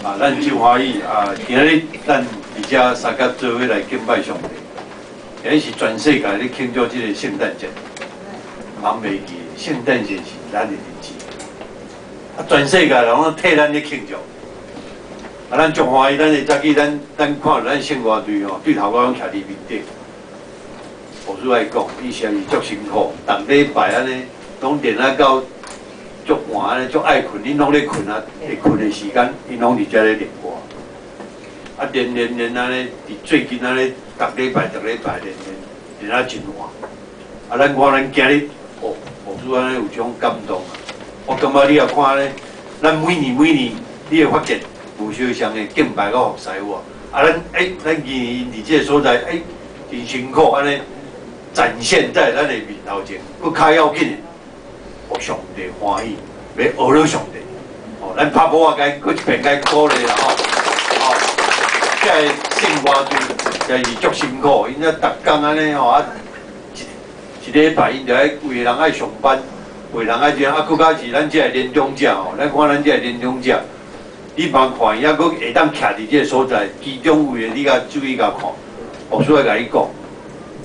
啊，咱真歡喜啊！今仔日咱佇遮相佮做伙來敬拜上帝，今日是全世界咧慶祝這個聖誕節，毋通袂記，聖誕節是咱的日子。啊，全世界人攏替咱咧慶祝。啊，咱足歡喜，咱會早起，咱看著咱聖歌隊吼，對頭家攏徛佇面頂。牧師愛講，伊實在是足辛苦，逐禮拜按呢，攏練啊到足晚按呢，足愛睏，恁攏咧睏啊，會睏的時間，𪜶攏佇遮咧練歌。啊，練練練按呢，佇最近按呢，逐禮拜逐禮拜練練練啊真晚。啊，咱看咱今日，哦，牧師按呢有這種感動啊！我感覺你若看呢，咱每年每年，你會發現無相像的敬拜佮服侍有無？啊，咱欸，咱今年佇這個所在，欸，真辛苦按呢展現在咱的面頭前，閣較要緊的，予上帝歡喜，欲學著上帝。哦，咱拍鼓仔該閣一遍該鼓勵啦吼。哦，這个聖歌隊真是足辛苦，𪜶啊逐工按呢吼啊，一一禮拜𪜶就愛有的人愛上班，有的人愛這樣，啊，閣較是咱這个年長者吼，咱看咱這个年長者，你茫看伊猶閣會當徛佇這个所在，其中有的你共注意共看，牧師愛共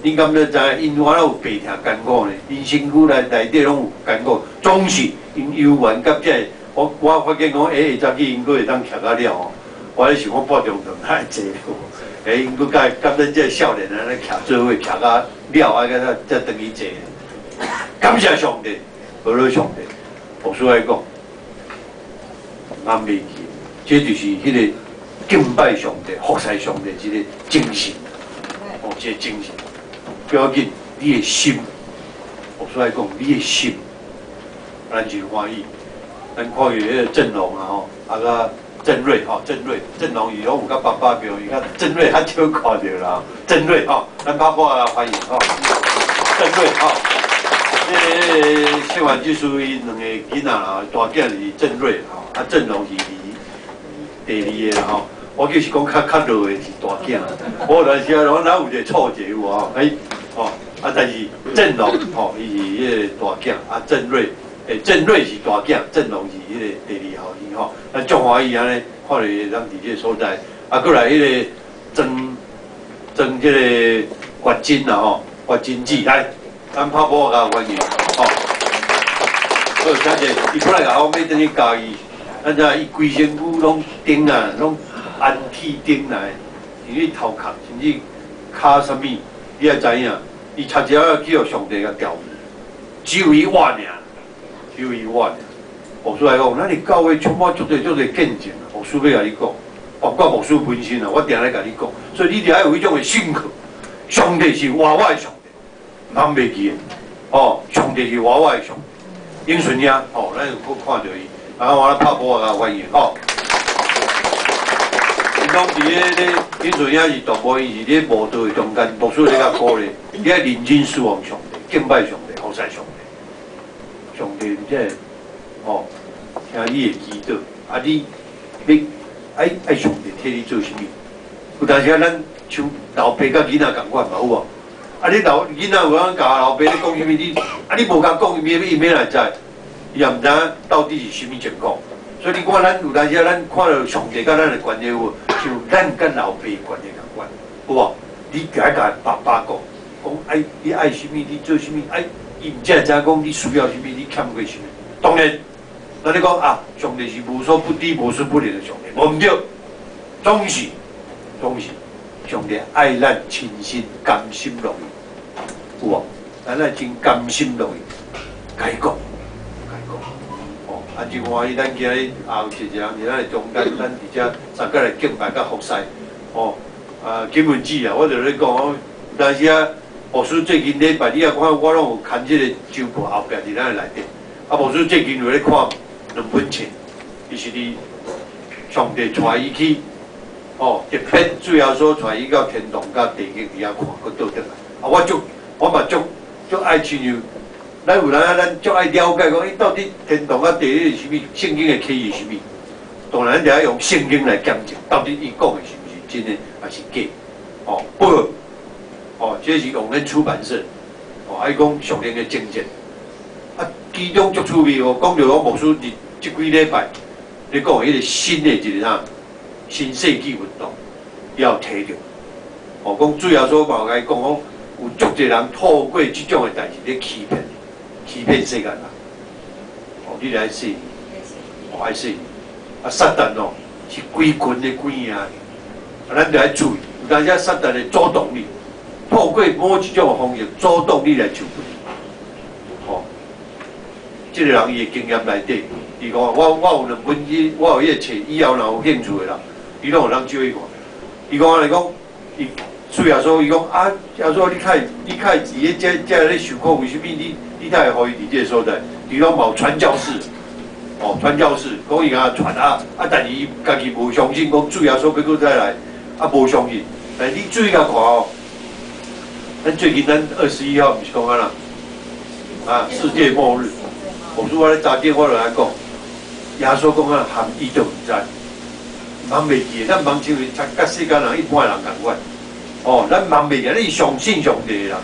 你講，恁敢若知影？𪜶原來有白疼艱苦呢？𪜶身軀內內底攏有艱苦，總是𪜶猶原佮這个，我發現講，欸，下早起𪜶閣會當徛甲了吼，我咧想講半鐘頭哪會濟欸，𪜶閣佮佮咱這个少年按呢徛做伙徛甲了，啊，閣才轉去坐。感謝上帝，學著上帝，牧師愛講，毋通袂記，這就是彼个敬拜上帝、服侍上帝這个精神，哦，這个精神。不要緊，你的心，牧師愛講，你的心，咱真歡喜。咱看見彼個鄭龍啊吼，啊佮鄭瑞吼，鄭瑞，鄭龍伊攏有佮爸爸叫，伊較鄭瑞較少看著啦。鄭瑞吼，咱拍鼓仔歡迎吼，鄭瑞吼。這个聖萬之書伊兩個囡仔啦，大囝是鄭瑞吼，啊鄭龍是第二個啦吼。我就是講較較弱的是大囝，我有當時啊，我哪有一個錯覺有無吼？欸，吼，啊但是鄭龍吼，伊是彼个大囝，啊鄭瑞，欸鄭瑞是大囝，鄭龍是彼個第二後生吼。咱足歡喜按呢，看著伊當佇這个所在，啊閣來彼个曾曾這个月珍啦吼，月珍姊來，咱拍鼓仔共歡迎吼。好，請坐。伊本來共我欲轉去嘉義，咱知伊規身軀攏釘啊，攏安鐵釘來，甚至頭殼，甚至跤啥物，你也知影。伊差一仔去予上帝共調，只有伊活爾，只有伊活爾。牧師來講，咱的教會充滿足濟足濟見證啊！牧師欲共你講，包括牧師本身啊，我定咧共你講，所以你著愛有彼種的信靠。上帝是活活的上帝，毋通袂記的。哦，上帝是活活的上帝。英順兄，哦，咱有閣看著伊，啊，我咧拍鼓仔共歡迎，吼。𪜶攏佇咧咧，英順兄是大埔，伊是咧慕道的中間，牧師咧共鼓勵，你愛認真侍奉上帝，敬拜上帝，服侍上帝。上帝毋才會，吼，聽你的祈禱，啊你，你愛愛上帝替你做啥物？有當時啊，咱像老爸佮囡仔仝款嘛，有無？啊，你老囡仔有通共老爸咧講啥物？你啊，你無共講，伊欲哪會知？伊也毋知影到底是啥物情況。所以你看，咱有當時啊，咱看著上帝佮咱的關係有無？像咱佮老爸關係仝款，有無？你共共爸爸講，講愛你愛啥物，你做啥物，愛伊毋才會知影講你需要啥物，你欠過啥物。當然，咱咧講啊，上帝是無所不知、無所不能的上帝，無毋對，總是總是上帝愛咱親身甘心樂意，有無？咱愛真甘心樂意，共伊講，共伊講。哦，啊，真歡喜，咱今日也有一個人佇咱的中間，咱佇遮三個來敬拜佮服侍。哦，啊，金文姊啊，我就咧講，有當時啊，牧師最近禮拜，你也看我攏有牽這個周報後壁佇咱的內底。啊，牧師最近有咧看兩本冊，伊是佇上帝帶伊去，哦，特別主要說帶伊到天堂佮地獄佇遐看，閣倒轉來。啊，我足，我嘛足足愛親像，咱有當咱足愛了解講，伊到底天堂佮地獄是啥物？聖經的啟示是啥物？當然，咱就愛用聖經來檢證，到底伊講的是毋是真的，還是假？哦，不過，哦，這是用咱出版社，哦，愛講屬靈的征戰，啊，其中足趣味哦，講著講牧師佇這幾禮拜咧講彼個新的一個啥，新世紀運動，要提著。哦，講主耶穌嘛有共伊講講，有足濟人透過這種的代誌咧欺騙，欺騙世間人。哦，你來細膩，哦，愛細膩。啊，撒旦哦，是規群的鬼啊！啊，咱著愛注意，有當時撒旦會阻擋你，透過某一種方式阻擋你來受訓。哦，這個人伊的經驗內底，伊講我有兩本伊，我有彼個冊，以後若有興趣的人，伊攏有通借伊看。伊講按呢講，伊主耶穌伊講啊，耶穌你較會佇咧遮遮咧受苦，為啥物你才會予伊佇這個所在？伊講嘛有傳教士，哦，傳教士講伊共傳啊啊，但是伊家己無相信，講主耶穌欲閣再來，啊無相信。但你注意共看哦，咱最近咱21號毋是講按怎？啊，世界末日。牧師我咧早電話就來講，耶穌講啊，含伊都毋知，茫袂記，咱茫像佮世間人一般的人仝款。哦，咱茫袂記，你是相信上帝的人，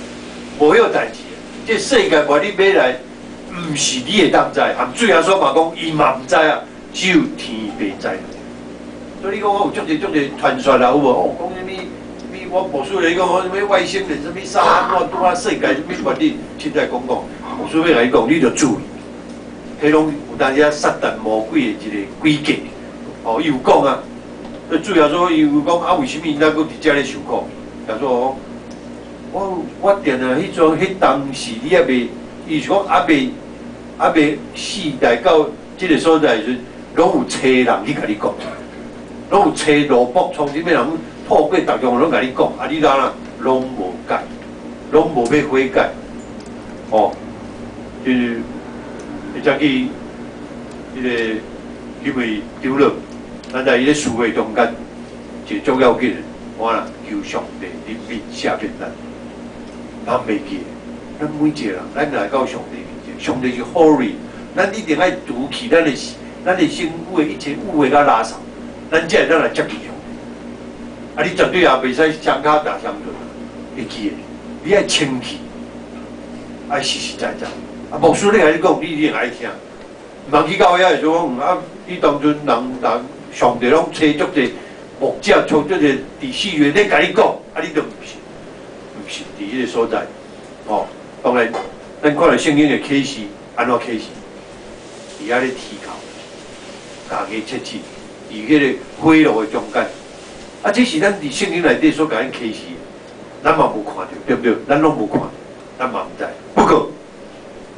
無彼個代誌。這世界末日欲來，毋是你會當知，含主耶穌嘛講，伊嘛毋知啊，只有天父知。所以你講我有足濟足濟傳說啦，有無？哦，講啥物？物我牧師來講，啥物外星人，啥物啥按怎拄啊世界啥物末日，凊彩講講。牧師欲共你講，你著注意，彼攏有當時撒旦魔鬼的一個詭計。哦，伊有講啊，主耶穌伊有講啊，為啥物咱閣佇遮咧受苦？耶穌講，我定定彼陣彼當時你猶未，伊是講猶未猶未死來到這個所在時陣，攏有差人去共你講，攏有差羅卜創啥物人透過逐樣攏共你講，啊你哪啦攏無改，攏無欲悔改，哦，就是會才去彼個因為長老，咱在彼個聚會中間，一個重要緊的，我啦求上帝憐憫赦免咱，咱袂記，咱每一個人，咱來到上帝面前，上帝是 holy，咱一定愛除去咱的身軀的一切污穢佮垃圾，咱才會當來接近上帝。啊，你絕對也袂使雙跤踏雙船，會記得，你愛清氣，愛實實在在。啊，牧師咧共你講，你一定愛聽。毋通去到遐會說講，啊，你當陣人人上帝攏揣足濟牧者，揣足濟佇四月咧共你講，啊，你都毋信，毋信佇彼個所在，哦，當然，咱看著聖經的啟示，按怎啟示？佇遐咧啼哭，咬牙切齒，佇彼個火爐的中間，啊，這是咱佇聖經內底所共咱啟示的，咱嘛無看著，對毋對？咱攏無看著，咱嘛毋知。不過，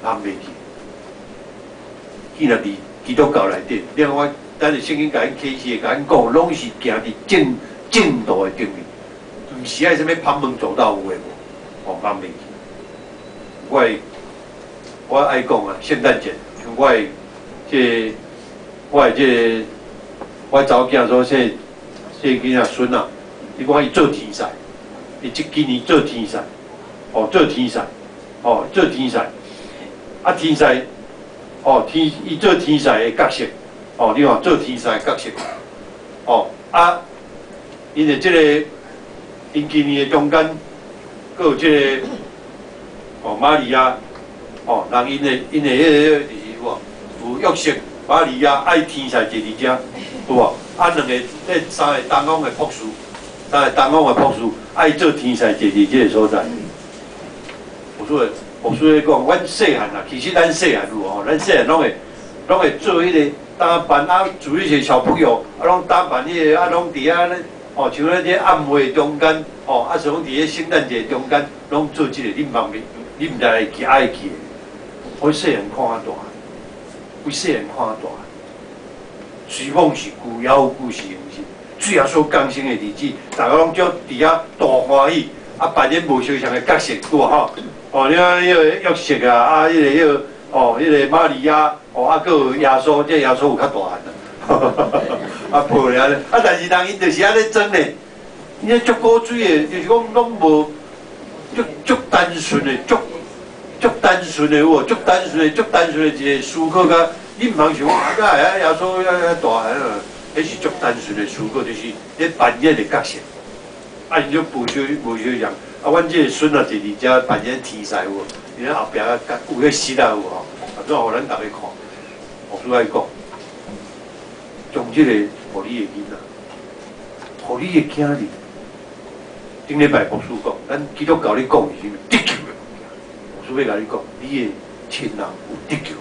人袂記。既然佇基督教內底，你看我咱的聖經共咱啟示的，共咱講，攏是行佇正正道的頂面，毋是愛啥物旁門左道有的無？哦，茫袂記。我愛講啊，聖誕節，像我的這個，我查某囝所生生囡仔孫仔，伊講伊做天使，伊這幾年做天使，哦，做天使，哦，做天使，啊天使。哦，天伊做天使的角色，哦，你看做天使的角色，哦啊，𪜶的這個，𪜶今年的中間，閣有這個，哦，瑪利亞，哦，人𪜶的彼個就是有無？有約瑟、瑪利亞愛天使坐佇遮，有無？啊，兩个，這三个東方的博士，三个東方的博士愛做天使坐佇這個所在。我說。牧師咧講，阮細漢啊，其實咱細漢有吼，咱細漢攏會做彼個打扮啊，做一些小朋友啊，攏打扮彼個啊，攏佇遐咧，哦，像咱這暗會中間，哦，啊，是講佇咧聖誕節中間，攏做這個，你毋茫你毋知會記愛記。我細漢看大，為細漢看大，雖講是舊有舊是毋是？主耶穌降生的日子，逐家攏足佇遐大歡喜，啊，扮演無相像的角色，對無吼？哦，你看彼個約瑟啊，啊，彼個哦，彼個瑪利亞，哦，啊，閣有耶穌，這耶穌有較大漢啦，啊，抱咧按呢，啊，但是人𪜶就是按呢裝的，𪜶足古錐的，就是講攏無足足單純的，足足單純的有無？足單純的，足單純的一個思考佮，你毋通想講啊，哪會啊？耶穌遐遐大漢啊，彼是足單純的思考，就是咧扮演的角色，啊，𪜶就無相無相像。啊，阮這個孫仔坐佇遮扮演天使有無？𪜶咧後壁有彼穡仔有無吼？啊，怎予咱逐家看？牧師愛講，將這個予你的囡仔，予你的囝兒。頂禮拜牧師講，咱基督教咧講是啥物？得救的物件。牧師欲共你講，你的親人有得救，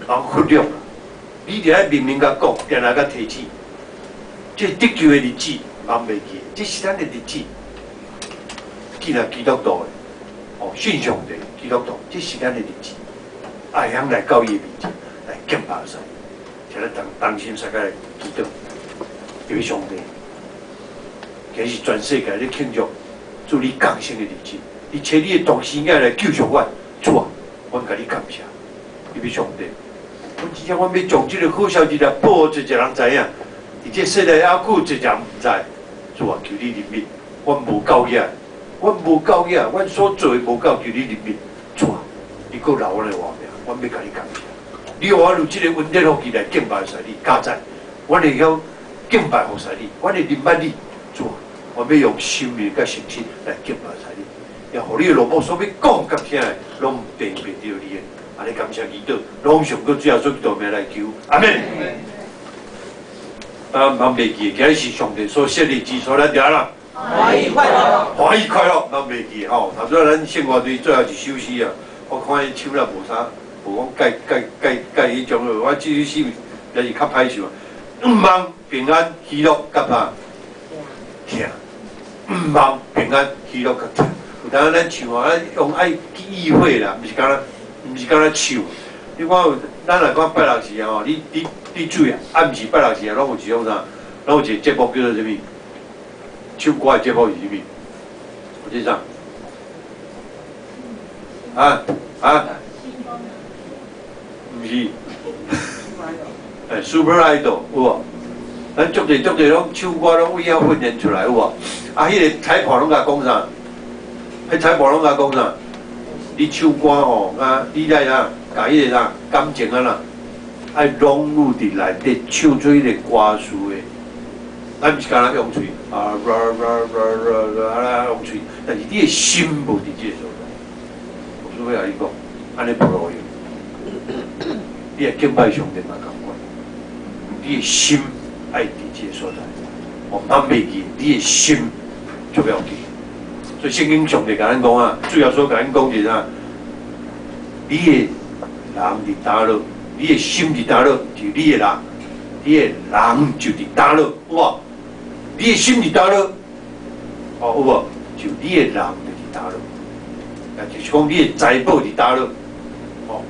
人忽略啦。你著愛明明共講，定定共提醒。這得救的日子，茫袂記，這是咱的日子。既然基督徒的，哦，信上帝基督徒，這是咱的日子。愛曉來到伊的面前來敬拜神，請咱同同心相佮來祈禱，因為上帝，今日是全世界咧慶祝主你降生的日子，你差你的獨生仔來救贖阮，主啊，阮共你感謝，因為上帝，阮真正阮欲將這个好消息來報予濟濟人知影，佇這世代猶閣有濟濟人毋知，主啊，求你憐憫，阮無夠額，阮無夠額，阮所做的無夠，求你憐憫，主啊，你閣留阮的活命，阮欲共你感謝，你予阮有這个恩典福氣來敬拜神你，加載，阮會曉敬拜服侍你，阮會認捌你，主啊，阮欲用生命佮誠實來敬拜神你，也予你的羅母所欲講佮聽的，攏平平著你的，按呢感謝祈禱，攏上過主耶穌基督名來求，阿們。啊，毋通袂記，今日是上帝所設立之所，咱著按怎？歡喜快樂，歡喜快樂，咱袂記吼。頭拄仔咱聖歌隊最後一首詩啊，我看伊唱了無啥，無講蓋蓋蓋蓋彼種，我這首詩也是較歹唱。毋通平安喜樂佮啥？疼。毋通平安喜樂佮疼。有當咱唱啊，咱用愛去意會啦，毋是干焦，毋是干焦唱。你看有，咱若講拜六時啊吼，你你你注意啊，暗時拜六時啊，攏有一種啥？攏有一個節目叫做啥物？唱歌的節目是啥物？有這啥？啊啊？毋是，欸，Super Idol 有無？咱足濟足濟攏唱歌攏為遐訓練出來有無？啊，彼个裁判攏共講啥？彼裁判攏共講啥？你唱歌吼，啊，你來啥？共彼个啥感情啊啦，愛融入佇內底，唱出彼個歌詞的。咱毋是干焦用喙啊，啦啦啦啦啦用喙，但是你的心無佇這个所在。我欲共你講，按呢無路用。你若敬拜上帝嘛仝款，你的心愛佇這个所在。我毋通袂記，你的心足要緊。所以聖經上帝共咱講啊，主耶穌共咱講是啥？你的人佇佗落，你的心佇佗落，就你的人，你的人就佇佗落，有無？你的心佇佗落，哦，有無？就你的人就佇佗落，啊，就是講你的財寶佇佗落，哦，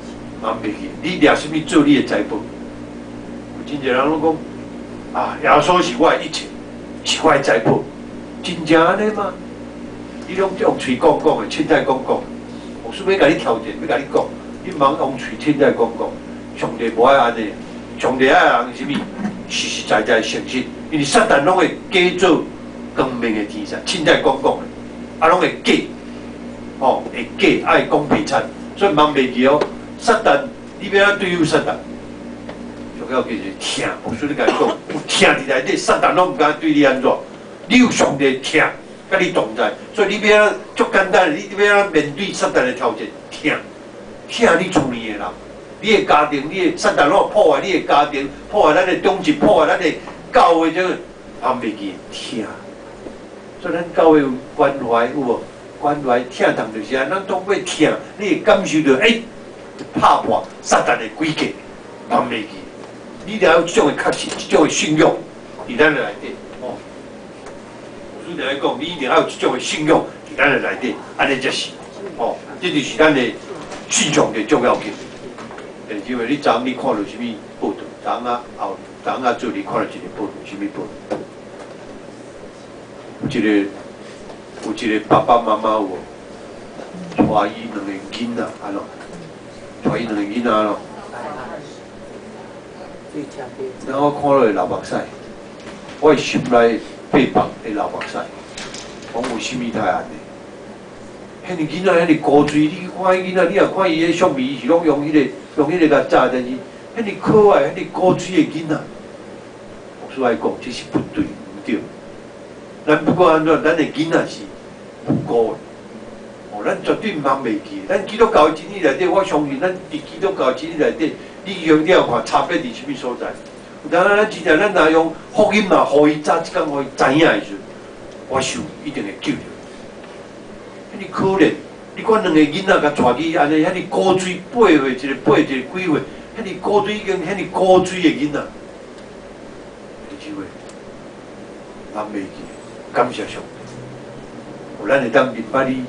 嘛袂記，你掠啥物做你的財寶？有真濟人攏講，啊，耶穌是我的一切，是我的財寶，真正按呢嗎？你攏用喙講講的，凊彩講講，牧師欲共你挑戰，欲共你講，你毋通用喙凊彩講講，上帝無愛按呢，上帝愛人是啥物？實實在在誠實，因為撒旦攏會假做光明的天使，凊彩講講的，啊，攏會假，吼，會假，愛講白賊，所以毋通袂記哦。撒旦，你欲按怎對付撒旦？上要緊是疼，牧師咧共你講，有疼佇內底，撒旦攏毋敢對你按怎。你有上帝疼，佮你同在，所以你欲按怎足簡單，你欲按怎面對撒旦的挑戰？疼，疼你厝裡的人，你的家庭，你的撒旦攏破壞你的家庭，破壞咱的長執，破壞咱的教會，這個通袂記疼。所以咱教會有關懷有無？關懷疼痛就是按呢，咱通過疼，你會感受到，欸，拍破撒旦的詭計，通袂記。你著有這種的確信，這種的信仰，佇咱的內底，哦。牧師著愛講，你一定要有這種的信仰，佇咱的內底，按呢才是，哦，這就是咱的信仰的重要性。因為你昨昏你看著啥物報道？昨昏仔後，昨昏仔做你看著一个報道，啥物報道？有一個，有一個爸爸媽媽有無？帶伊兩个囡仔按怎？帶伊兩个囡仔按怎？然後我看落會流目屎，我的心內八百會流目屎，講有啥物太按呢？彼个囡仔遐爾古錐，你看彼囡仔，你若看伊彼相片，伊是攏用彼个用彼个共紮，但是遐爾可愛、遐爾古錐的囡仔，牧師愛講，這是不對，毋對。咱不管按怎，咱的囡仔是無辜的，哦，咱絕對毋通袂記。咱基督教的真理內底，我相信咱佇基督教的真理內底，你用你要看差別佇啥物所在？有當咱真正咱若用福音若予伊早一工予伊知影的時陣，我想一定會救著。遐爾可憐，你看兩個囡仔共帶去按呢，遐爾古錐8歲，一個8，一個幾歲，遐爾古錐已經遐爾古錐的囡仔，兄姊妹，咱袂記，感謝上帝，予咱會當認捌你，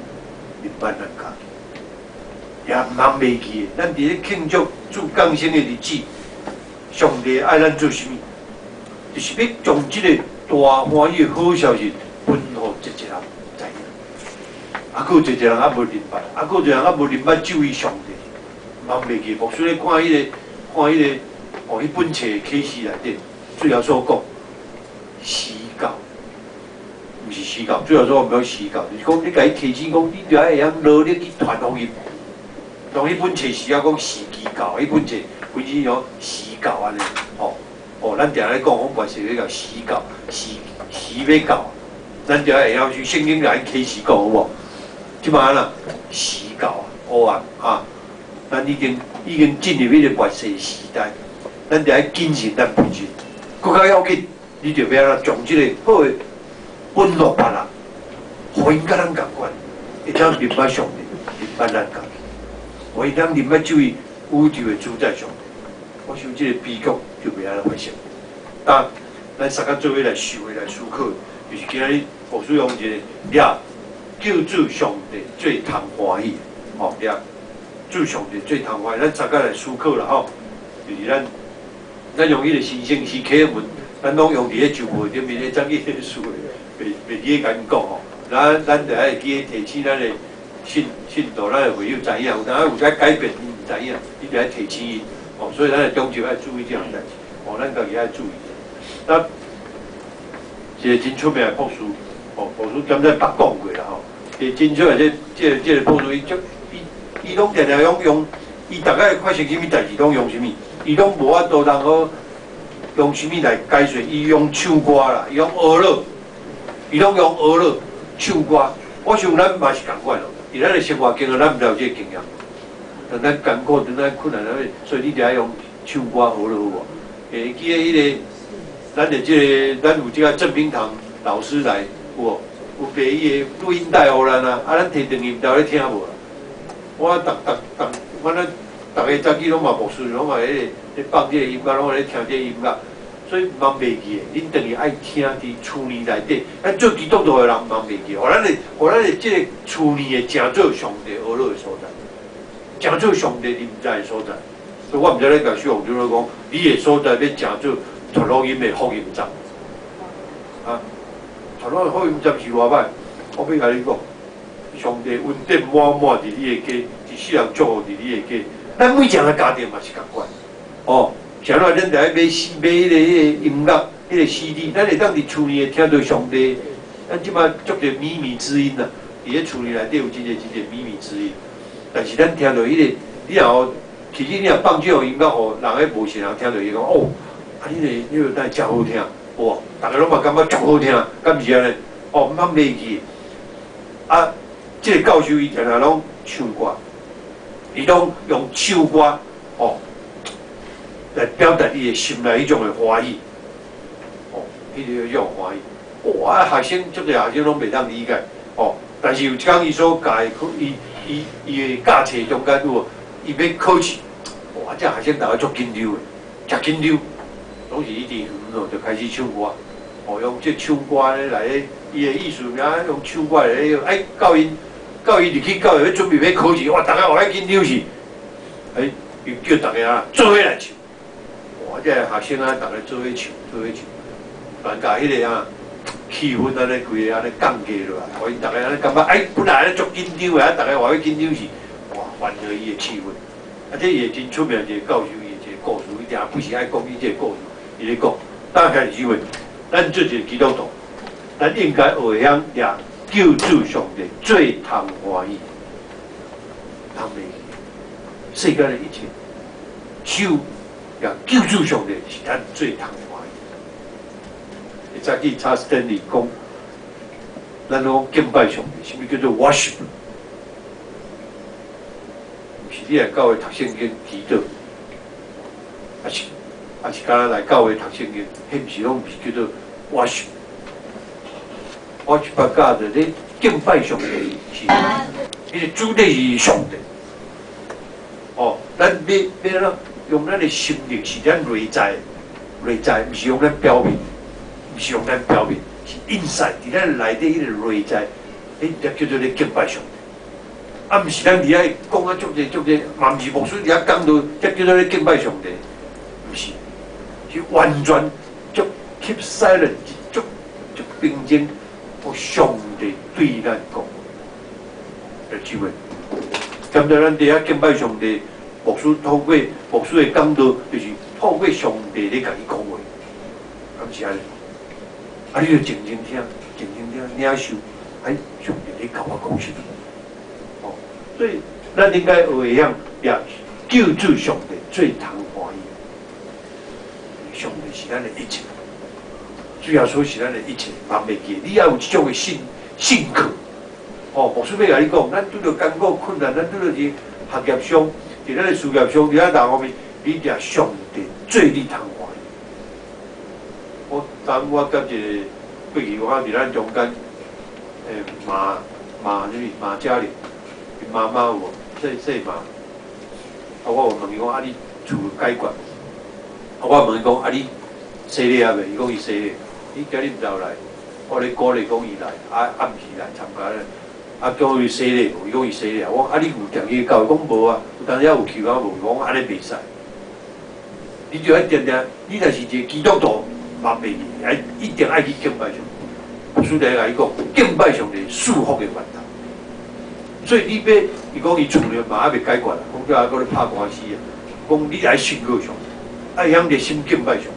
認捌咱家己，也毋通袂記，咱佇咧慶祝主降生的日子，上帝愛咱做啥物？就是欲將這個大歡喜的好消息分予濟濟人知影。啊，閣有濟濟人猶無認捌，啊，閣有濟人猶無認捌這位上帝，毋通袂記。牧師咧看彼個，看彼個，哦，彼本冊啟示內底，最後所講，時到，毋是時到，最後所講毋講時到，就是講你共伊提醒講，你著愛會曉努力去傳福音。當彼本冊時啊講時機到，彼本冊本身講時到按呢，吼，哦，咱定咧講，講跋世欲到時到，時時欲到，咱著愛會曉去聖經來啟示講好無？這擺按怎時到啊，烏暗啊，咱已經已經進入彼個末世時代，咱著愛謹慎咱本身，閣較要緊，你著欲按怎將這個好的分予別人，予𪜶佮咱仝款，會當認捌上帝，認捌咱家己，予𪜶當認捌這位宇宙的主宰上帝。我想這個悲劇就袂按呢發生。啊，咱三工做伙來想的來思考，就是今仔日牧師用一個掠救主上帝最通歡喜，吼，掠主上帝最通歡喜，咱三工來思考啦吼，就是咱咱用彼個神聖詩啟文，咱攏用佇咧就會頂面咧，早起咧書的，袂袂記得共𪜶講吼，咱咱著愛會記得提醒咱的信信徒，咱的會友知影，有當有在改變，𪜶毋知影，你著愛提醒𪜶，哦，所以咱的長執愛注意這項代誌，哦，咱家己愛注意。那一個真出名的牧師，哦，牧師敢才捌講過啦吼。伊真出名這這個這個牧師，伊足伊伊攏定定用用，伊逐擺發生啥物代誌，攏用啥物？伊攏無法度通好用啥物來解說？伊用唱歌啦，伊用學樂，伊攏用學樂唱歌。我想咱嘛是仝款咯，佇咱的生活經驗，咱毋知有這個經驗。當咱艱苦，當咱困難，所以你著愛用唱歌學樂好無？會記得彼個，咱的這個，咱有這個鄭明堂老師來，有無？有賣伊的錄音帶予咱啊，啊，咱提轉去毋知有咧聽無啦？我逐逐逐，反正逐个早起攏嘛牧師攏嘛彼個咧放這個音樂，攏咧聽這個音樂，所以毋通袂記的。恁轉去愛聽佇厝內內底，咱做基督徒的人毋通袂記，予咱的予咱的這個厝內會成做上帝呵咾的所在，成做上帝臨在的所在。所以我毋知咧共小王長老講，你的所在欲成做傳福音的福音站啊！傳福音福音站是偌歹，我欲共你講，上帝恩典滿滿佇你的家，一世人祝福佇你的家。咱每一個家庭嘛是仝款，哦，像怎恁著愛買買彼個彼個音樂，彼個 CD，咱會當佇厝內聽著上帝。咱這擺足濟靡靡之音啊，佇咧厝內內底有真濟真濟靡靡之音，但是咱聽著彼個，你若吼，其實你若放這種音樂，予人彼無信人聽著，伊講哦，啊你個你個敢會遮好聽，哇，逐个攏嘛感覺足好聽，敢毋是按呢？哦，毋通袂記。啊，這個教授伊定定攏唱歌，伊攏用唱歌哦來表達伊的心內彼種的歡喜，哦，彼個彼種歡喜。哇！啊，學生足濟學生攏袂當理解，哦。但是有一工伊所教的，伊伊伊的教冊中間有無？伊欲考試，哇！這學生逐个足緊張的，誠緊張，攏是伊佇遠哦就開始唱歌，哦，用這唱歌咧來，伊的意思名用唱歌來，哎，教𪜶教伊入去教會欲準備欲考試，哇！逐个予伊緊張死，哎，伊叫逐家啊做伙來唱，哇！這個學生啊，逐个做伙唱，做伙唱，但共彼個啊氣氛按呢規个按呢降低落來，予𪜶逐个按呢感覺，哎，本來按呢足緊張的，啊，逐个話欲緊張死，哇！緩和伊的氣氛，啊，這伊會真出名一個教授，伊的一個故事，伊定不時愛講伊這個故事，伊咧講，大概是因為咱做一個基督徒，咱應該學會曉掠救主上帝最通歡喜，通袂記世間的一切，只有掠救主上帝是咱最通歡喜。早起查斯坦利講，咱攏敬拜上帝，啥物叫做 worship？毋是你來教會讀聖經祈禱，啊是啊是敢若來教會讀聖經，彼毋是攏毋是叫做 worship。worship God 你敬拜上帝是，彼個主體是上帝。哦，咱欲欲按怎用咱的心靈是咱內在，內在毋是用咱表面，毋是用咱表面，是 inside 佇咱內底彼個內在，彼才叫做咧敬拜上帝。啊，毋是咱佇遐講啊足濟足濟，嘛毋是牧師佇遐講道，才叫做咧敬拜上帝，毋是，是完全足 keep silent，足足平靜，予上帝對咱講。姊妹，咁在咱佇遐敬拜上帝，牧師透過牧師的講道，就是透過上帝咧共你講話，敢是按呢？啊，你就靜靜聽，靜靜聽，領受，哎，上帝咧共我講啥物？哦，所以咱應該學會曉，掠救主上帝做通歡喜。上帝是咱的一切，主耶穌是咱的一切，嘛袂記。你愛有這種的信信靠。哦，牧師欲共你講，咱拄著艱苦困難，咱拄著是學業上，佇咱的事業上，佇咱哪方面，你掠上帝做你通歡喜。我昨我佮一個過去，我佇咱中間，馬馬啥物馬嘉玲，𪜶媽媽有無？姓姓馬。啊，我有問伊講，啊，你厝解決？啊，我問伊講，啊，你洗禮啊未？伊講伊洗禮。伊今日毋知有來，我咧鼓勵講伊來，啊暗時來參加咧。啊，叫伊洗禮無？伊講伊洗禮啊。我講啊，你有定去教會？講無啊。有當時有去講無？我講按呢袂使。你就愛定定，你若是一個基督徒，嘛袂去，愛一定愛去敬拜上帝。牧師來共你講，敬拜上帝是祝福的源頭。所以你欲，伊講伊厝內嘛猶未解決啦，講叫猶閣咧拍官司啊。講你愛信靠上帝，愛曉熱心敬拜上帝，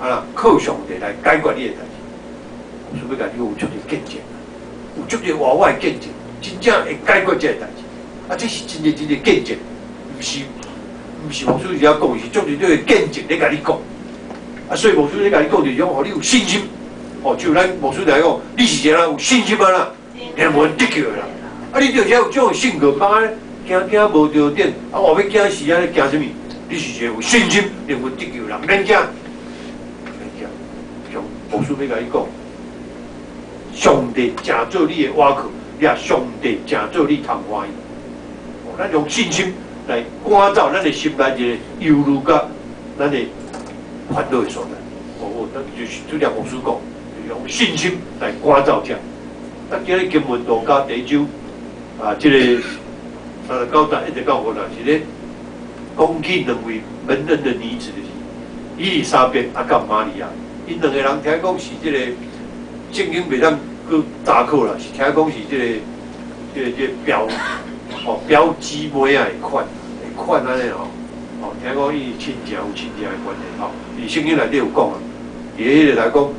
啊啦，靠上帝來解決你的代誌。牧師欲共你有足濟見證，有足濟活活的見證，真正會解決這个代誌。啊，這是真濟真濟見證，毋是牧師佇遐講，是足濟這个見證咧共你講。啊，所以牧師咧共你講，就是講，予你有信心。哦，就咱牧師來講，你是一個有信心啊啦，靈魂得救的啦。啊，你就是有這種性格，別按呢驚驚無著點，啊，我欲驚死啊！你驚啥物？你是一個有信心、靈魂得救的人，免驚，免驚。像牧師欲共你講，上帝誠做你的倚靠，也上帝誠做你通歡喜。哦，咱用信心來趕走咱的心內一個憂慮佮咱的煩惱的所在。哦，咱就是拄才牧師講，用信心來趕走這。啊，今日經文路加第一章啊，這個39節一直到五節是咧講起兩位蒙恩的女子，就是伊麗莎白啊，佮瑪利亞。𪜶兩個人聽講是這個聖經袂當閣查考啦，是聽講是這個表哦表姊妹仔的款的款按呢吼，哦聽講伊親情有親情的關係吼，佇聖經內底有講啊，佇彼個來講，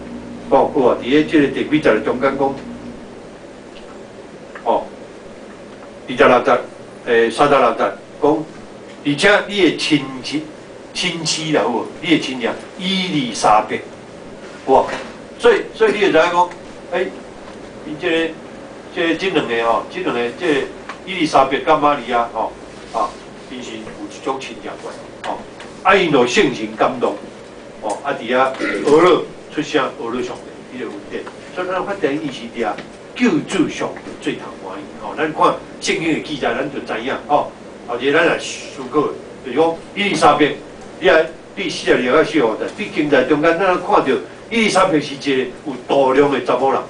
哦好啊，佇咧這個第幾節的中間講，哦，26節，36節講，而且你的親戚親戚啦，有無？你的親戚伊麗莎白，有無？所以你會知影講，欸，伊這兩個吼，這兩個這個伊麗莎白佮瑪利亞吼，啊，𪜶是有一種親情關係，吼，啊，𪜶就聖神感動，哦，啊，佇遐呵咾出聲呵咾上帝，彼個恩典，所以咱發現伊是掠救主上帝做通歡喜，吼，咱看聖經的記載，咱就知影，吼，後日咱來思考，就是講伊麗莎白，你來對42到45節，對經在中間，咱看著伊麗莎白是一個有度量的查某人，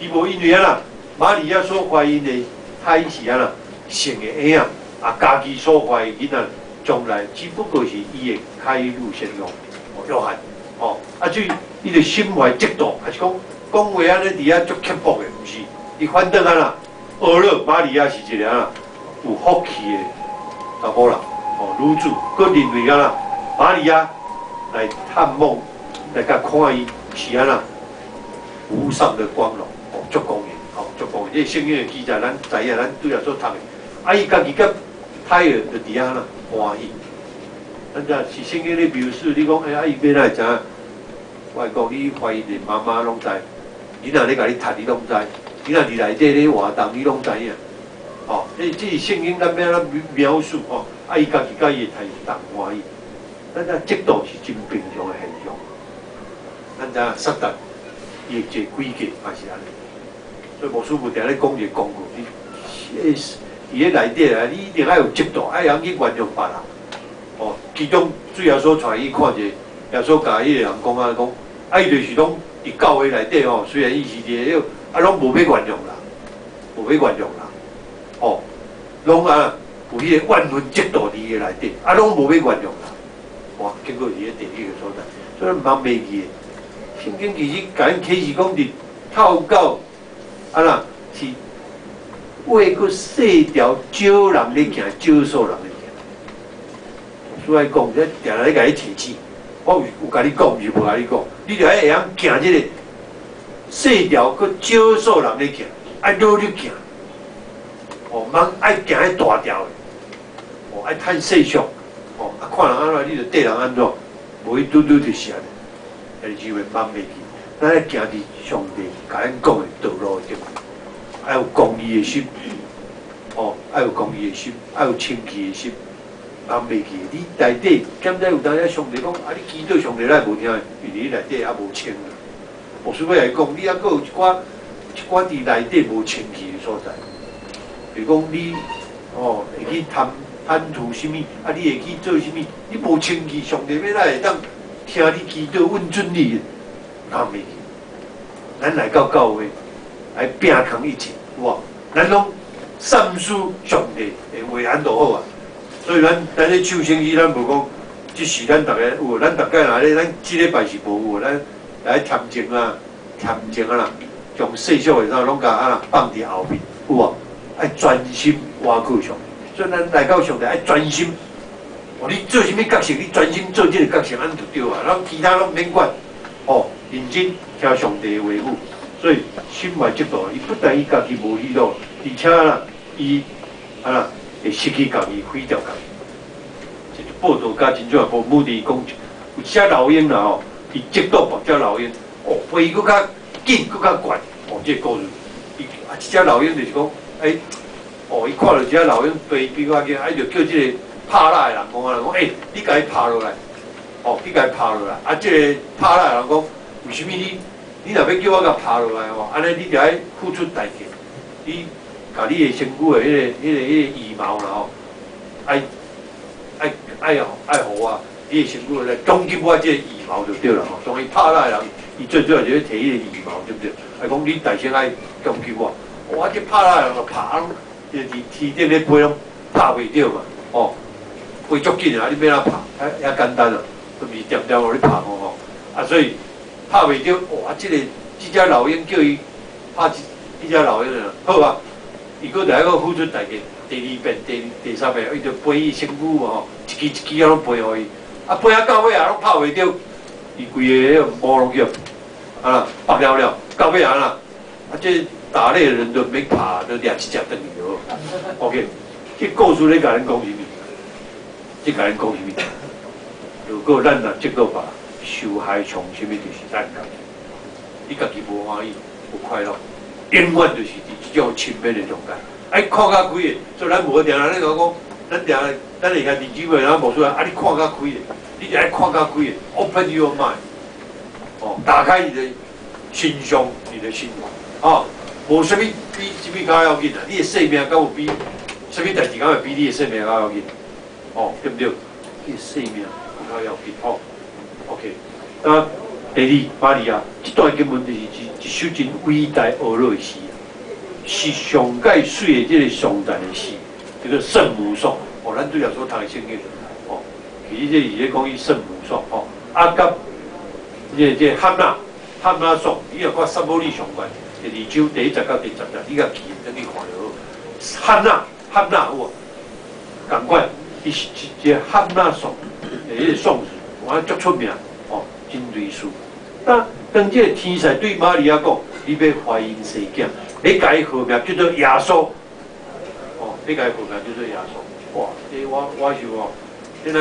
伊無因為按怎，瑪利亞所懷孕的胎是按怎生的嬰仔，啊，家己所懷的囡仔，將來只不過是伊的開路先鋒，約翰，吼，啊，至於伊的心懷嫉妒，還是講講話按呢佇遐足刻薄的，毋是，伊反轉按怎，呵咾瑪利亞是一個按怎有福氣的查某人，吼，女子，閣認為按怎，瑪利亞來探望，來共看伊是按怎無上的光榮，哦，足光榮，吼，足光榮。這個聖經的記載，咱知影，咱拄才所讀的，啊，伊家己佮胎兒就佇遐按怎歡喜。咱這是聖經咧描述，你講，欸，啊，伊欲哪會知影？我會講，你懷孕的媽媽攏知，囡仔咧共你踢，你攏知；囡仔佇內底咧活動，你攏知影。吼，這是聖經咱欲按怎描述吼？啊，伊家己佮伊的胎兒同歡喜。咱知嫉妒是真平常的現象。咱知影撒旦伊會做詭計嘛是按呢，所以牧師母定咧講一個工具，你佇咧內底啊，你一定愛有嫉妒，愛曉去原諒別人。哦，其中主耶穌帶去看者，耶穌共彼个人講啊講，啊伊就是講佇教會內底吼，雖然伊是佇個，啊攏無欲原諒人，無欲原諒人，哦，攏啊有彼個怨恨嫉妒佇伊內底，啊攏無欲原諒人，哇，結果佇咧地獄的所在，所以毋通袂記。聖經其實共咱啟示講，佇透過啊啦是為閣細條少人咧行，少數人咧行。所以講，這定定咧共你提醒，我有共你講，毋是無共你講，你著愛會曉行這個細條閣少數人咧行，愛努力行。哦，毋通愛行彼大條的，哦，愛趁世俗，哦，啊看人按怎，你就綴人按怎，無伊拄拄就是按呢。兄弟姊妹，茫袂記，咱愛行佇上帝共咱講的道路頂，愛有公義的心，哦，愛有公義的心，愛有清氣的心，茫袂記。你內底，敢知有當時上帝講，啊，你祈禱上帝咱無聽，因為你內底猶無清啊。牧師欲來講，你猶閣有一寡一寡佇內底無清氣的所在，比如講你，哦，會去貪貪圖啥物，啊，你會去做啥物，你無清氣，上帝欲哪會當聽你祈禱，允准你，茫袂記。咱來到教會，來摒空一切，有無？咱攏三思上帝的話按就好啊。所以咱咱咧唱聖詩，咱無講，這是咱逐个有，咱逐擺若咧，咱這禮拜是無有，咱來恬靜啊，恬靜啊啦，將世俗的啥攏共啊放佇後面，有無？愛專心倚靠上帝，所以咱來到上帝愛專心。哦，你做啥物角色，你專心做這個角色，按就對啊。咱其他攏毋免管。哦，認真聽上帝的話語。所以心懷嫉妒，伊不但伊家己無喜樂，而且啦，伊啊啦會失去家己，毀掉家己。這個報道家真少無目的講，有一隻老鷹啦吼，伊嫉妒別隻老鷹，哦，飛閣較緊，閣較懸。哦，這個故事，伊啊，這隻老鷹就是講，欸，哦，伊看著這隻老鷹飛比較緊，啊，伊就叫這個拍獵的人講啊，講，欸，你共伊拍落來，哦，你共伊拍落來。啊，這個拍獵的人講，為啥物你，你若欲叫我共拍落來吼，按呢你著愛付出代價，你共你的身軀的彼個羽毛啦吼，愛愛愛愛予我，你的身軀來供給我這個羽毛就對啦吼。當伊拍獵的人，伊最主要就是提彼個羽毛，對不對？啊，講你代先愛供給我，哇，這拍獵的人就拍，攏就佇天頂咧飛攏拍袂著嘛，哦，飛足緊啊，你欲按怎拍？遐簡單啊，都毋是恬恬予你拍吼吼，啊，所以拍袂著，哇，這個這隻老鷹叫伊拍這彼隻老鷹啊，好啊，伊閣著愛閣付出代價，第二遍、第三遍，伊就飛伊身軀吼，一支一支啊攏飛予伊，啊飛啊到尾啊攏拍袂著，伊規个彼個毛攏去啊拔了了，到尾啊啦，啊這打獵的人都免拍，都掠一隻轉去就好。OK，這故事咧共咱講啥物？這共咱講啥物？如果咱若嫉妒別人，受害創啥物就是咱家己，你家己無歡喜、無快樂，永遠就是佇這種親密的中間。愛看較開的，所以咱無定定咧講，咱定咱會兄弟姊妹，咱無說啊，你看較開的，你就愛看較開的，open your mind，哦，打開你的心胸，你的心懷，哦，無啥物比啥物較要緊啊！你的生命敢有比啥物代誌敢會比你的生命較要緊？哦，對毋對？你的生命較要緊，吼。OK，那第二，瑪利亞這段經文就是一首真偉大呵咾的詩啊，是上蓋媠的這個頌讚的詩，這個聖母頌。哦，咱對耶穌讀的聖經，哦，其實這是咧講伊聖母頌，吼，啊，佮這個漢娜，漢娜頌，你若看撒母耳上卷第二章第一節到第10節，你共記轉去看就好。漢娜，漢娜有無？仝款，伊是一個漢娜頌的彼個頌詞，我足出名，哦，真類似。那當這個天使對瑪利亞講：你欲懷孕生囝，欲共伊號名叫做耶穌。哦，欲共伊號名叫做耶穌。哇！這我想哦，這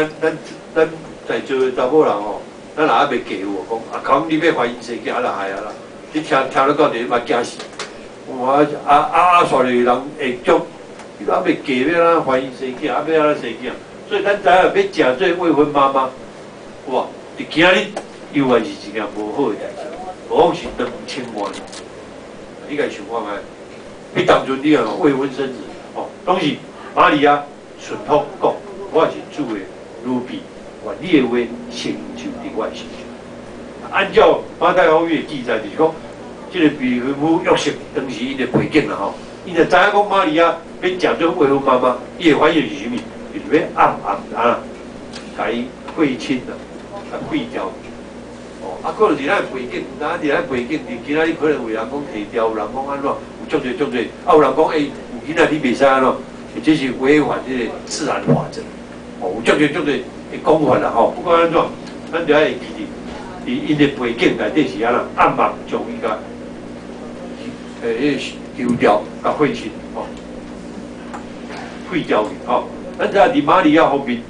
咱在座的查某人哦，咱若猶未嫁有無講啊？講你欲懷孕生囝，啊啦係啊啦，你聽聽了到底嘛驚死。我啊啊啊！煞落人會足，你猶未嫁欲按怎懷孕生囝，啊欲按怎生囝？所以咱知影欲誠做未婚媽媽，有無？佇今日猶原是一件無好的代誌，無講是2000外年。你家想看覓？彼當陣你看未婚生子，哦，攏是瑪利亞順服講，我是主的奴婢，願你的話成就佇我的身上。按照馬太福音的記載，就是講，這個未婚夫約瑟當時𪜶的背景啦吼，𪜶就知影講瑪利亞欲食做未婚媽媽，伊的反應是啥物？就是欲暗暗啊，共伊血親啦，共廢掉。哦，啊，可能是咱的背景，咱佇咱背景，佇今仔日可能有人講提掉，有人講按怎，有足濟足濟，啊，有人講欸，有囡仔你袂使按怎，這是違反這個自然法則。哦，有足濟足濟的講法啦吼，不管按怎，咱就愛會記得，佇𪜶的背景內底是按怎，暗暗將伊共彼個丟掉，共血親吼，廢掉去吼。咱知影佇瑪利亞方面，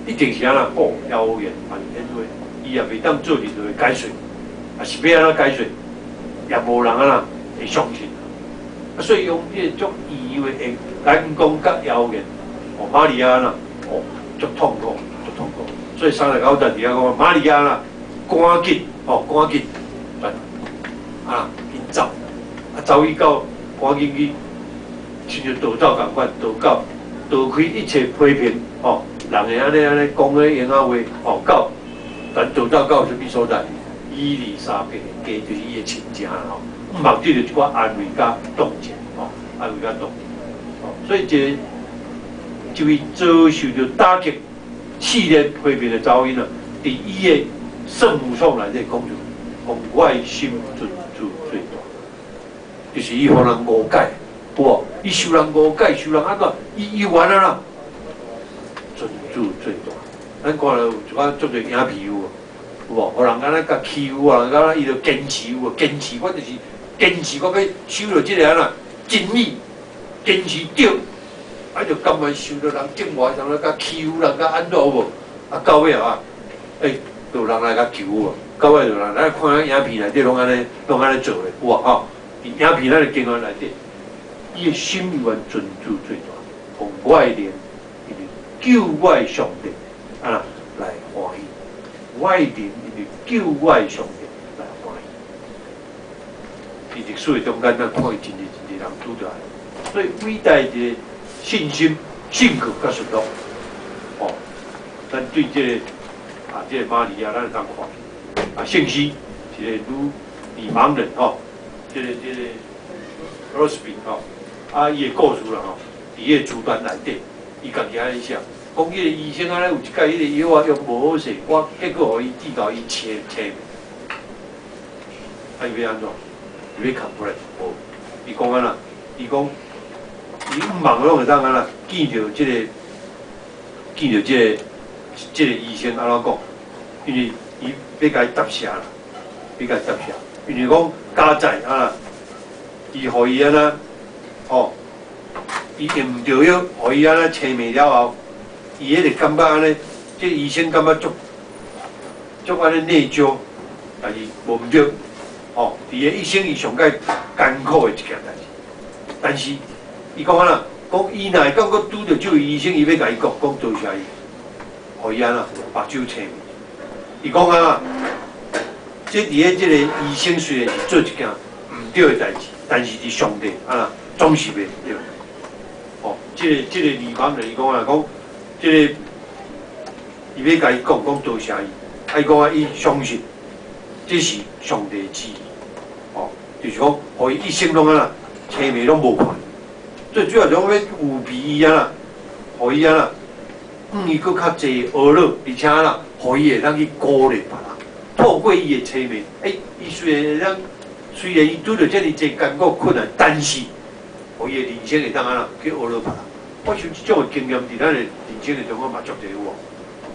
一定是按怎，哦，謠言滿天飛，伊也袂當做任何的解釋，啊是欲按怎解釋，也無人按怎會相信。啊，所以用這個足異樣的眼光佮謠言，哦，瑪利亞按怎，哦，足痛苦，足痛苦。所以39節佇遐講，瑪利亞啦，趕緊，哦，趕緊，啊，緊走，啊，走去到，趕緊去，親像逃走仝款，逃到，逃開一切批評，哦，人會按呢按呢講彼閒仔話，哦，到，但逃走到啥物所在？伊麗莎白的家，就是伊的親戚啦吼，毋望得著一寡安慰佮同情，吼，安慰佮同情，吼，所以這個這位遭受著打擊、試煉、批評的查某囡仔，佇伊的聖母頌內底講出，講我的心尊主最大，就是伊予人誤解，有無？伊受人誤解，受人按怎？伊猶原按怎，尊主最大。咱看了有一寡足濟影片有無？有無？予人按呢共欺負，予人按呢伊就堅持有無？堅持我就是堅持，我欲守著這個按怎真理，堅持對，啊就甘願受著人折磨，人來共欺負，人共按怎有無？啊到尾啊，欸，就有人來共救有無？到尾就有人咱看影片內底攏按呢，攏按呢做的，有無吼？佇影片咱的經驗內底，伊的心猶原尊主最大，予我的靈，因為救我的上帝，啊來歡喜。我的靈因為救我的上帝來歡喜。佇歷史的中間，咱看見真濟真濟人拄著，所以偉大一個信心、信靠佮順服，哦，咱對這個啊，這個瑪利亞，咱會當看啊，聖詩一個女女盲人吼，這個 Rosby 吼，啊，伊的故事啦吼，佇彼個書單內底，伊家己按呢寫，講彼個醫生按呢有一擺彼個藥仔用無好勢，我結果予伊治到伊青青，啊，伊欲按怎？伊欲 complain 無？伊講按怎？伊講伊毋望攏會當按怎？見著這個醫生按怎講？因為伊欲共伊答謝啦，欲共伊答謝，因為講加載啊，伊予伊按怎？吼，伊用毋著藥，予伊按呢青盲了後，伊彼個感覺按呢，這個醫生感覺足足按呢內疚，但是無毋對，吼，佇伊一生伊上蓋艱苦的一件代誌。但是伊講按怎？講伊若會當閣拄著這位醫生，伊欲共伊講，講多謝伊，予伊按怎目睭青盲。伊講按怎？這佇咧這個醫生雖然是做一件毋對的代誌，但是佇上帝按怎總是袂對。哦，這個女盲人伊講按怎講？這個伊欲共伊講，講多謝伊。啊，伊講啊，伊相信這是上帝的旨意。哦，就是講，予伊一生攏按怎青盲攏無看。最主要就講欲預備伊按怎，予伊按怎，予伊閣較濟學樂，而且按怎，予伊會當去鼓勵別人。透過伊的青盲，欸，伊雖然會當，雖然伊拄著遮爾濟艱苦困難，但是，予伊的人生會當按怎去學樂別人。我想這種的經驗，佇咱的人生的中間嘛足濟有無？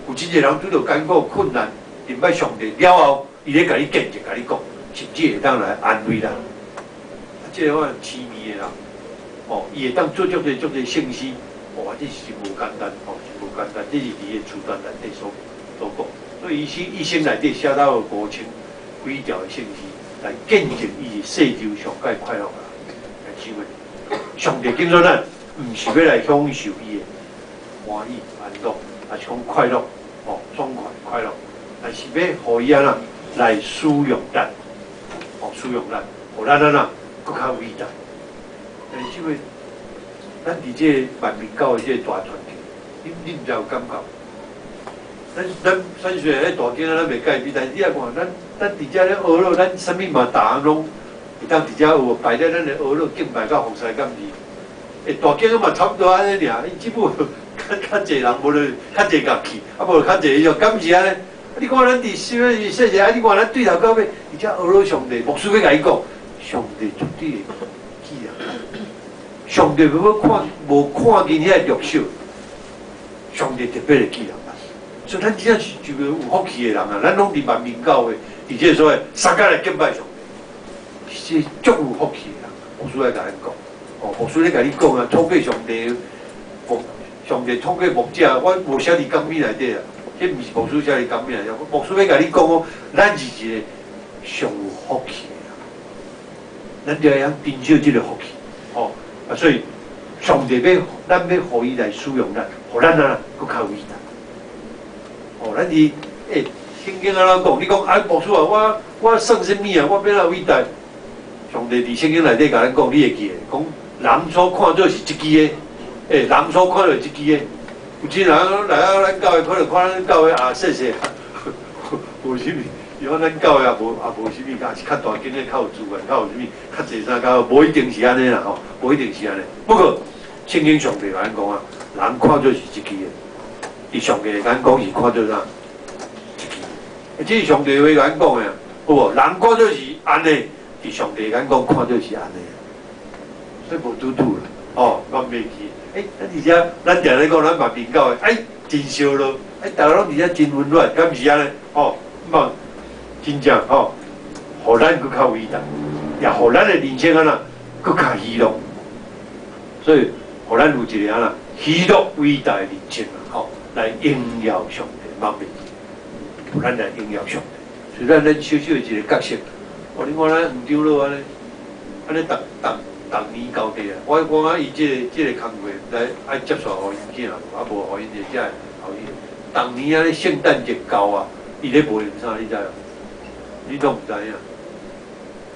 有真濟人拄著艱苦困難，認捌上帝了後，伊咧共你見證，共你講，甚至會當來安慰咱。啊，這個我痴迷的人，哦，伊會當做足濟足濟聖詩，哇，這是真無簡單，哦，真無簡單，這是佇个書單內底所講。所以伊生一生內底寫到5000幾條的聖詩，來見證伊是世上上蓋快樂的人。來，姊妹，上帝揀選咱，毋是欲來享受伊的歡喜安樂，抑是講快樂，哦，爽快快樂。但是欲予伊按怎來使用咱，哦，使用咱，予咱按怎閣較偉大。但是這位，咱佇這个萬民教會這个大團體，你毋知有感覺？咱雖然咧大間咱袂改變，但是你來看，咱佇遮咧學咯，咱啥物嘛，逐項攏會當佇遮學，擺咧咱的學咯，敬拜佮服侍敢是？欸，大間嘛差不多按呢爾，伊只不過較濟人無咧，較濟樂器，啊無較濟迄種，敢是按呢？你看咱佇啥物細細，啊你看咱對頭到尾，佇遮學咯上帝，牧師欲共你講，上帝絕對會記得。上帝無看無看見遐弱小，上帝特別會記得咱。所以咱真正是一個有福氣的人啊！咱攏佇萬民教會，佇這個所在，相共來敬拜上帝，是足有福氣的人。牧師來共咱講，哦，牧師咧共你講啊，透過上帝牧，上帝透過牧者，我無寫佇講義內底啊，這毋是牧師寫佇講義內底，牧師欲共你講哦，咱是一個上有福氣的人，咱就會曉珍惜這個福氣，哦。啊，所以上帝欲咱欲予伊來使用咱，予咱啊閣較偉大。哦，咱佇欸，聖經按怎講？你講啊，牧師啊，我算啥物啊？我欲按怎偉大？上帝佇聖經內底共咱講，你會記得？講人所看做是這支的，欸，人所看做這支的，有錢人來啊，咱教會可能看咱教會啊，細細，無啥物。伊講咱教會也無啥物，也是較大間的較有資源，較有啥物，較濟啥較無一定是按呢啦吼，無一定是按呢。不過聖經上帝共咱講啊，人看做是這支的，佇上帝的眼光是看做啥？這支。這是上帝話共咱講的，有無？人看做是按呢，佇上帝眼光看做是按呢，所以無拄拄啦，哦，我袂記。欸，咱佇遮，咱定咧講，咱萬民教會，欸，真燒熱，欸，逐家攏佇遮真溫暖，敢毋是按呢？哦，嘛，真正吼，予咱閣較偉大，也予咱的人生按怎閣較喜樂。所以，予咱有一個按怎喜樂偉大的人生啊！吼，來榮耀上帝，莫袂記，予咱來榮耀上帝。所以咱咱小小的一個角色，哦，你看咱黃長老按呢，按呢逐逐逐年交替啊！我講啊，伊這個工課，毋知愛接續予𪜶囝無，啊無予𪜶就遮後日。逐年按呢聖誕節到啊，伊咧賣啥？你知無？你攏毋知影？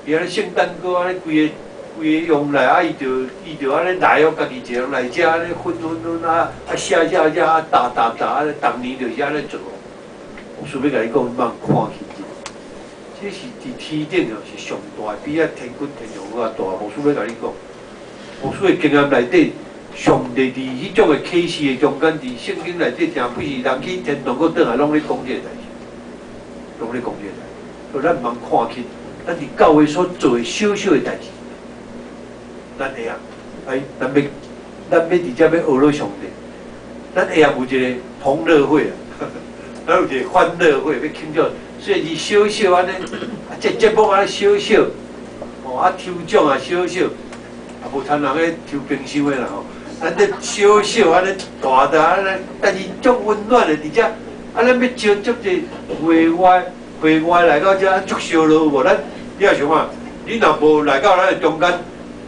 伊按呢聖誕歌按呢規个規个用來啊，伊就按呢來哦，家己一個人來遮按呢分分分啊啊寫寫寫啊打打打按呢，逐年就是按呢做。我順便共你講，你茫看起者，這是佇天頂哦，是上大，比遐天軍天將閣較大。牧師欲共你講，牧師的經驗內底，上帝佇彼種的啟示的中間，佇聖經內底，定不是人去天堂閣轉來，攏咧講這个代誌，攏咧講這个代誌。所以咱毋通看輕，咱佇教會所做的小小的代誌，咱會曉，哎，咱欲佇遮欲學落上帝，咱會曉有一個同樂會啊，咱有一個歡樂會，欲慶祝，雖然是小小按呢，啊，這節目按呢小小，哦，啊，抽獎啊小小，啊，無參人咧抽冰箱的啦吼，咱這小小按呢大大按呢，但是足溫暖的，佇遮，啊，咱欲招足濟會外。會外來到遮足燒熱有無？咱你也想看，你若無來到咱的中間，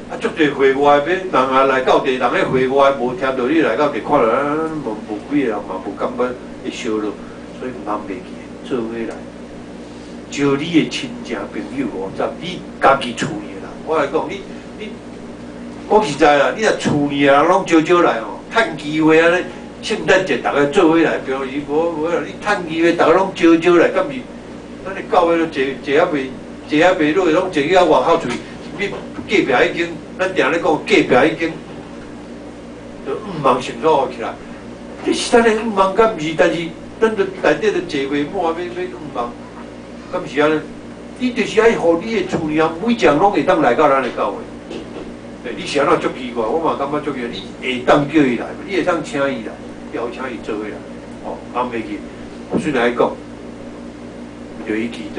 啊，足濟會外欲人也來到地，人咧會外無聽著你來到地，看著咱無幾個人嘛，無感覺會燒熱，所以毋通袂記，做伙來，招你的親戚朋友哦，十你家己厝裡的人，我來講，你講實在啦，你若厝裡的人攏招招來哦，趁機會按呢，聖誕節逐家做伙來，比如是無無啦，你趁機會逐家攏招招來，敢是？咱的教會都坐坐猶袂坐猶袂落，攏坐去遐外口出去，你隔壁已經，咱定咧講隔壁已經，就毋茫想創起來。這是咱的願望，敢毋是？但是咱就內底就坐袂滿，欲願望，敢是按呢？你就是愛予你的厝裡人每一人攏會當來到咱的教會。欸，你是按怎足奇怪？我嘛感覺足奇怪。你會當叫伊來，你會當請伊來，邀請伊做伙來，哦，囥袂記。我雖然來講。就去祈禱，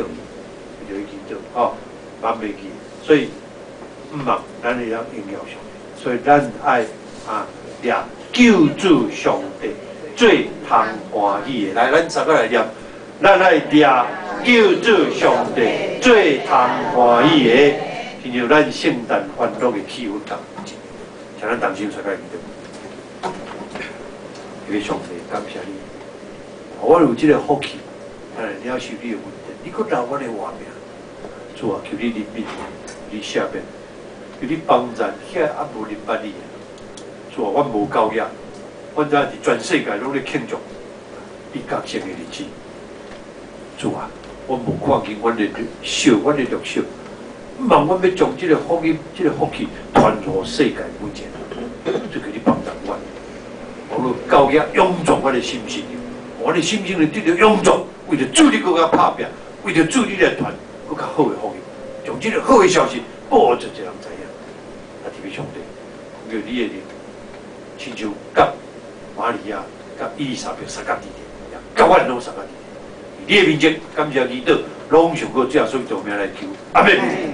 就去祈禱，吼，囥袂記，所以毋茫，咱會曉榮耀上帝，所以咱愛啊，掠救主上帝最通歡喜的，來，咱三個來念，咱愛掠救主上帝最通歡喜的，親像咱聖誕歡樂的氣氛仝，請咱同心三個來祈禱。這個上帝感謝你，我有這個福氣。來領受你的恩典，你閣留阮的活命。主啊，求你憐憫，你赦免，求你幫助遐猶無認捌你的。主啊，阮無夠額，阮知影佇全世界攏咧慶祝你降生的日子。主啊，阮無看見阮的小，阮的弱小，毋茫阮欲將這个福音、這个福氣傳予世界每一个人，就求你幫助阮。予夠額勇壯阮的心性，阮的心性會得著勇壯，為著主你閣較拍拚，為著主你來傳閣較好的福音，將這个好的消息報予足濟人知影。啊，天父上帝，奉你的名，親像佮瑪利亞、佮伊麗莎白相佮佇咧，佮阮攏相佮佇咧。你的面前感謝祈禱，攏上過主耶穌基督名來求，阿門。